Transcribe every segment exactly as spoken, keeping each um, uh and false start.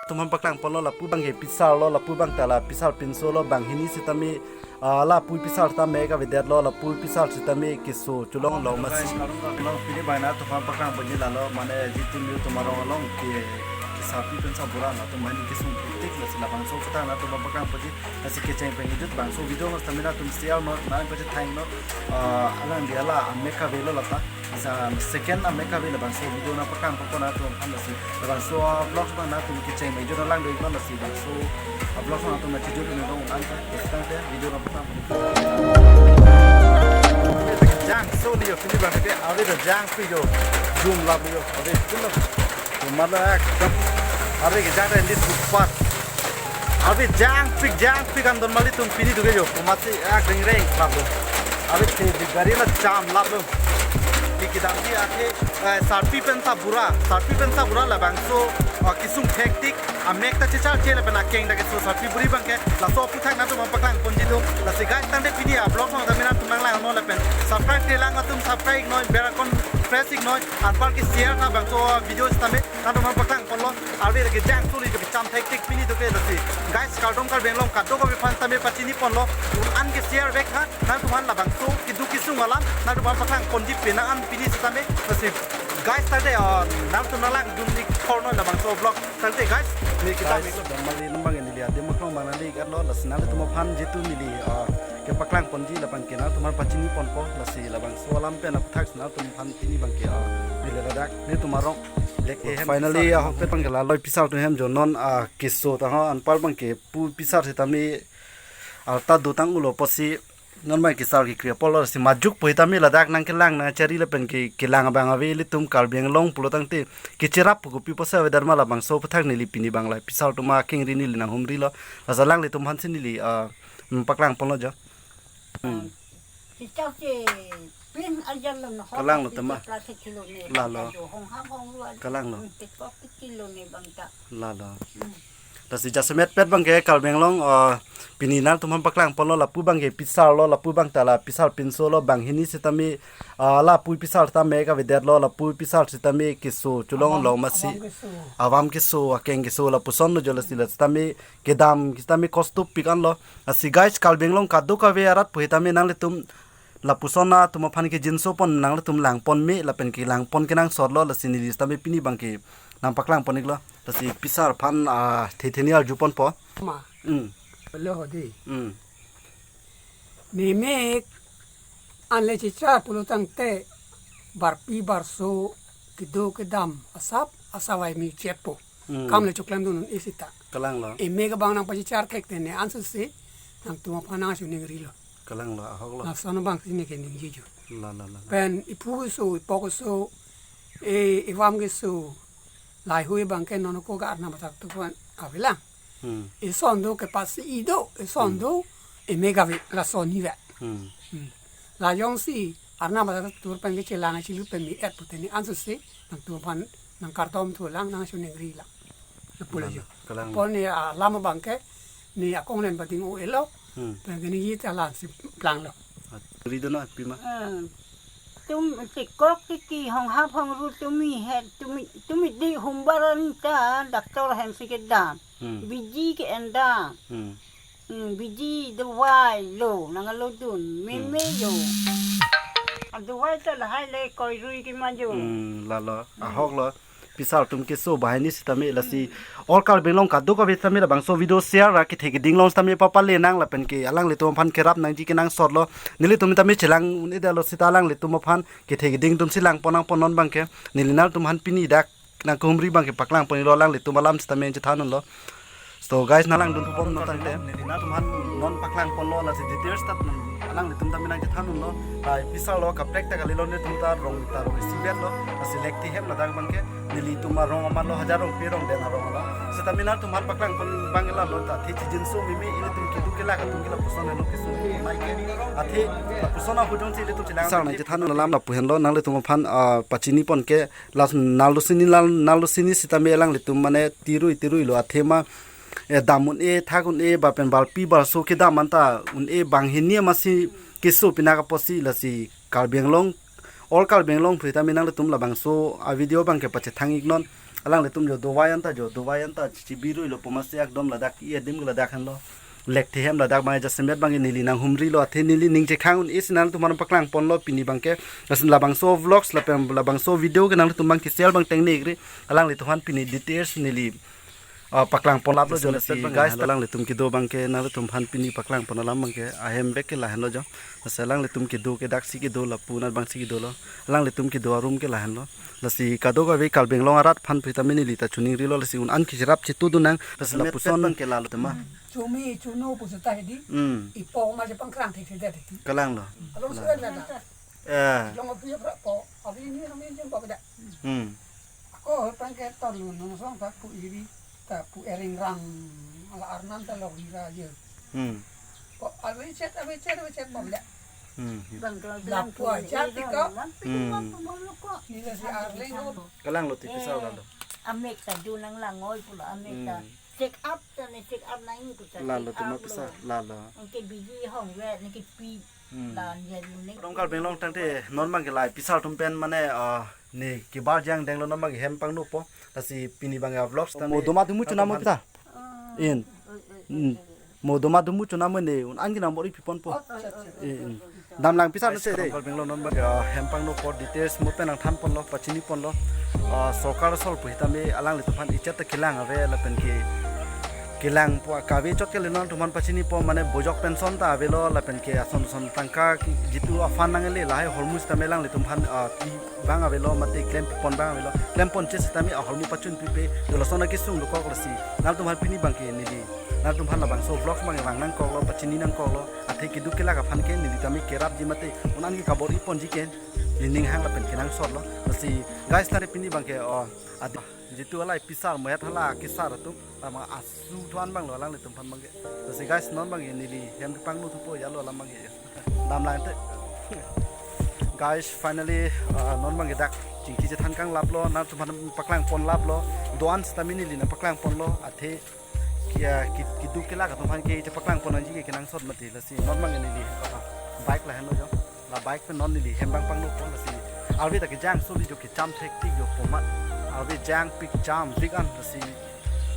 Atumphan paklang ponlo lapu abangke pisar lo, lapu abang ta la pisar pinso lo, banghini sitame, ah, lapu pisar ta mek avedetlo, lapu pisar sitame keso cholong lo masi. Guys, kalong kalong pini bai nangtumphan paklang ponji lalo, mane Jitu New atum arong along ke, kesarpi pen sabura nangtum mane kesung tik lasi labangso aputhak nangtumphan paklang ponji, lasi kecheng pen kejut bangso video mas tamina tum share non, nang pachethang non, ah, alang dia la amek kave lo lata. Sa second amek kave labangso video nangpaklang pon nangtumphan lasi labangso vlog abang nangtum kecheng mejor lang do iknon lasi labangso vlog nangtum mejor nangdong an ka tangte video nangpaklang. Jangso ni yo pini abangke ave do jangpik yo. Jum lap yo. Ave pun lo. Tumar lo ekdom. Ave kejang rendi super. Ave jangpik jangpik an don mali tum pini do ke yo. Komatsi ek ring ring lap lo. Ave the di gari na jam lap lo. Di kedamji athe, eh, sarpi pen sabura, sarpi pen sabura labangso, eh, kesung hektik, amek ta checharche lapen akeng ta keso sarpi buri abangke, laso aputhak nangtumphan paklang ponji do, lasi guys tangte pini a vlog nangtum nanglang non lapen, subscribe thelang atum subscribe non, bell icon press ik non, anpar ke share nang bangso video sitame, nangtumphan paklang ponlo, arve lake jangso ni kecham hektik pini do ke lasi, guys, kardom Karbi Anglong kadokave aphan tame pachini ponlo, un an ke share vek ha, nangtumphan labangso keduk kesung alam nangtumphan paklang ponji penang an pini sitame lasi guys tangte, ah, nangtum nanglang dun ik thor non labangso vlog tangte guys. Ni kita guys, mik lo. Dam mali nang abang neli adim aklong abang nangli iklo lasi nangtumphan Jitu neli, ah, kepaklang ponji lapen ke nangtumphan pachini ponpo lasi labangso alam pen aputhak nangtumphan pini abangke, ah, neli ladak netum arong lek ehem. Finally, pisar ah, ahokpet abangke lalo pisar atum hem jo non, ah, keso ta ho anpar abangke pu pisar sitame arta dotang ulo pusi non abang kesar kekri apotlo si majok pu sitame ladak nangkelang nangchari lapen ke kelang abang ave ilitum Karbi Anglong pulo tangte kecherap pu kopi pusi ave dharma labangso aputhak neli pini abang la pisar atum akeng ri neli nanghumri lo lasi alanglitum aphansi neli, ah, mm, paklang ponlo jo. Hmm. Sitau si pin ajar lo no. Kalang lo tema. Plastik kilo ni. Lalo. Hong ham hong ruan. Kalang lo. Hmm, tikok kilo ni bangta. Lalo. Hmm. Lasi jasemet pet abangke Karbi Anglong, eh, pini nangtumphan paklang ponlo lapu abangke pisar lo, lapu abang ta la pisar pinso lo, banghini sitame, ah, lapu pisar ta mek avedetlo, lapu pisar sitame keso cholong lo masi. Avam keso. Avam keso, akeng keso lapuson lo jo lasi la sitame kedam sitame kostupik an lo. Lasi guys, Karbi Anglong kadokave arat pu sitame nanglitum lapuson atum aphan kejinso pon nanglitum lang pon me lapen kelang pon kenangsot lo lasi neli sitame pini abangke nangpaklang pon iklo. Lasi pisar aphan, ah, the the ni arju ponpo. Ma. Hmm. Lo hodi. Hmm. Nemek anle chicha pulo tangte barpi barso kedo kedam asap asawai mi chepo. Hmm. Kam le choklem dun un-e sita. Kalang lo. Emek abang nangpachichar thek te ne ansose nangtum aphan nangchiningri lo. Kalang lo, ahok lo. Lason abangsi ne keningjeji. La, la, la, la. Pen iphu keso, ipo keso, e, ivam keso, lahei hui abangke non ako ga Arnam athak atum aphan avelang. Hmm. Eson do kepasi ido, eson Hmm. do emek ave lason ni ve. Hmm. Hmm. La jongsi Arnam athak atum aphan kechelang achilu pen mi-et pute ne ansose nangtum aphan nangkardom thulang nangchiningri lang. Lapulo jo. Kalang. Apot ne alam abangke ne akonglen pading o elo. Hmm. Pen ke neli ta alansi planglo. Ri do na pima. Eh, tum tikok tiki hong hap hong ru tumi het tumi tumi di humbaran ta doctor hem si kedam. Hmm. Biji ke-en dam. Hmm. Hmm, biji dawai lo nanglo dun. Meme Hmm. lo. Dawai ta lahai le koi rui ke maju. Hmm, lalo. Hmm. Ahok lo. Pisar atum keso banghini sitame lasi all Karbi Anglong kadokave sitame labangso video share ra kethe keding along sitame papale nang lapen ke alanglitum aphan kerap nangji kenangsot lo. Nelitum sitame chelang un-edetlo sita alanglitum aphan kethe keding atumsi lang pon nang pon non abangke neli nangtum aphan pini dak nangkehumri abangke paklang pon iklo alanglitum alam sitame chethan unlo. So guys, nanglang dun pon non tangte. Neli nangtum aphan non paklang ponlo lasi details ta nang alanglitum tame nangchethan unlo. Ai pisar lo kaprek ta kali lo netum ta rong ta rong isi bet lo. Lasi lek ti hem ladak abangke nelitum arong amat lo Hajar Rongpi Rongden arong lo. Sitame nangtum aphan paklang pon abang ila lo ta thi chijinso meme ilitum keduk kelak atum ke lapuson lo keso mai ke. Athe lapuson ahut jongsi ilitum chelang. Sang nangchethan alam lapu henlo nanglitum aphan, ah, pachini pon ke. Las nalo sini nal-, nalo sini sitame alanglitum mane tirui tirui lo athema, eh, dam un-e thak un-e ba pen barpi barso kedam anta un-e banghini amatsi keso pinak apotsi lasi Karbi Anglong, all Karbi Anglong pu sitame nanglitum labangso a video abangke pachethang iknon Alanglitum jo dovai anta jo, dovai anta chibi rui lo pu masi ekdom ladak, i adim ladak henlo. Lek thehem ladak bang jasemet bang neli nanghumri lo, athe neli ning chekhang un-e si nangtum aphan paklang ponlo pini bangke. Lason labangso vlogs lapen labangso video ke nangtum bang kisel bang tengne ikri. Alanglitum aphan pini details neli, ah, paklang pon lap lo jo. Jasemet lasi bang guys, henlo. Alanglitum kedo bangke nangtum aphan pini paklang pon alam bangke ahem bek ke lahenlo jo. Lasi alanglitum kedo ke daksi kedo lapu nat bangsi kedo lo. Alanglitum kedo arum ke lahenlo. Lasi kadokave Karbi Anglong arat aphan pu tame neli ta choningri lo, lasi un-an ke cherap chitu dun nang. Lasi lapuson bangke lalo tema. Chumi chuno pusi ta hedi. Hmm. Ipo ma je pangkrang thek thek hedi. Kalang lo. Along sudah ada. Eh. Jong api pra po. Api ini kami jumpa beda. Hmm. Ako pangke tolu nung song tak pu iri, tak pu ering rang ala arnan ta lo ira je. Hmm. Ko awi chet, awi chet, awi chet pom da. Hmm. Bang kalau lapu bilang aja kiri tiko. Bang, hmm, bang pemolo ko. Nila si arling ko. Kalang lo ti pisau lalo. Amek ta dunang langoi pulo amek ta. Hmm. Check up ta ne check up nang itu ta. Lalo check tu up ma pisa lo. Lalo. Angke biji hong we ne ke pi. Hmm. Dan jadi ne. Rong Karbi Anglong tangte non bangke lai pisau tum pen mane, ah, ne kebar jang denglo non bangke hem pangno po. Lasi pini bangke vlogs tame. Mo doma dumu chuna mo kita. In. Mo doma dumu chuna mo ne un-an ke nang bor-i pi ponpo. Eh, eh. Damlang pisar na se de. Karbi Anglong non bangke, ah, hem pangno po details mo pen nangthan ponlo, pachini ponlo. Ah, sorkar asol pu hitame alanglitum aphan ichet ta kelang ave lapen ke kelang po kave chot ke le nangtum aphan pachini po mane bojok pension ta avelo lapen ke ason son tangka ki jitu aphan nangle lahai hormu sitame alanglitum aphan, ah, pi bang avelo mate klem pon bang avelo, klem pon che sitame ahormu pachun pipe, dolo sona kesung dokok lasi. Nangtum aphan pini bangke neli nangtum aphan labangso vlogs bang vang nangkoklo, pachini nangkoklo, athe keduk kelak aphan ke neli tame kerapji mate un-an ke kabor-i ponji ke neli ning hang lapen kenangsot lo. Lasi guys, tare pini bangke, oh, adi, jitu alai pisar mohet hala kesar atum, lama asu thuan bang lo alanglitum aphan bangke. Lasi guys, non bangke neli hem pangno thupo ya lo alam bangke. Damlang te. Guys, finally, uh, non bangke dak chingki chethan kang lap lo, nangtum aphan paklang pon lap lo. Do-an sitame neli nangpaklang ponlo, athe kia ki, keduk kelak atum aphan ke chepaklang pon nangji ke kenangsot mati. Lasi non bangke neli, uh, bike lahenlo jo. La bike pen non neli hem bang pangno pon lasi. Arve ta kejang soli jo kecham thek tik jo pomat. Arve jang pik cham pik an lasi.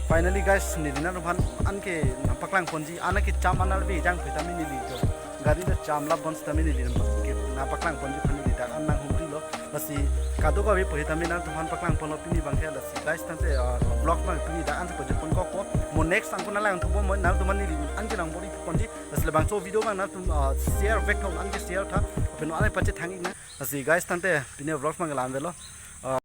Finally guys, neli nangtum aphan an ke nangpaklang ponji, an ke cham an arve jang pu tame neli jo. Gari ta cham lap bon sitame neli nangpa-, ke nangpaklang ponji aphan neli dak an nanghumri lo. Lasi kadokave pu hitame nangtum aphan paklang ponlo pini bangke lasi. Guys, tangte, ah, vlog bang pini dak an pajut pon kokpo. Mo next angkon alang thupo mo nangtum aphan neli an ke nang bor-i ponji. Lasi labangso video bang nangtum, ah, share vek thong an ke share tha. Peno an pachethang ik nang. Lasi guys, tangte pini vlog bang la-an avelo.